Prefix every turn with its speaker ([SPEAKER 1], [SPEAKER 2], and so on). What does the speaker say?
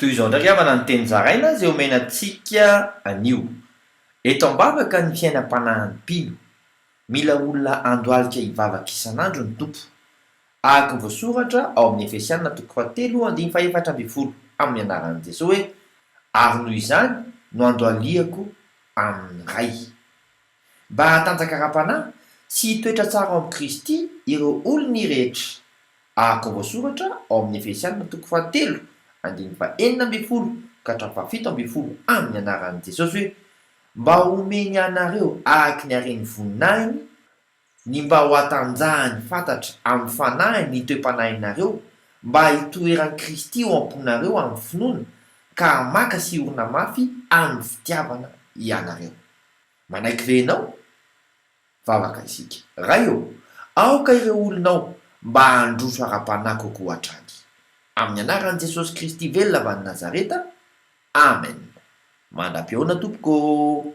[SPEAKER 1] Toy izao indray ry havana ny teny zaraina izay omena antsika anio. Eto am-bavaka ny fiainam-panahin'ny mpino. Mila olona handohalika hivavaka isan'andro ny Tompo. Araka ny voasoratra ao amin'ny Efesiana toko fahatelo andininy fahefatra ambin'ny folo amin'ny anaran'i Jesoa hoe, Ary noho izany no andohalihako amin'ny Ray. Mba hahatanjaka ara-panahy sy hitoetra tsara ao amin'i Kristy ireo olony rehetra. Araka ny voasoratra ao amin'ny Efesiana toko fahatelo andininy fahenina ambin'ny folo ka hatramin'ny fahafito ambin'ny folo amin'ny anaran'i Jesosy hoe, Mba homeny anareo araka ny haren'ny voninahiny, ny mba ho hatanjahany fantatra amin'ny fanahiny ny toe-panahinareo, mba hitoeran'i Kristy ao am-ponareo amin'ny finoana, ka hamaka sy hiorina mafy amin'ny fitiavana ianareo. Manaiky ve ianao? Vavaka isika. Ray ô, aoka ireo olonao mba handroso ara-panahy kokoa hatrany. Amin'ny anaran'i Jesosy Kristy velona avy any Nazareta, Amen. Mandra-pihaona tompoko ô!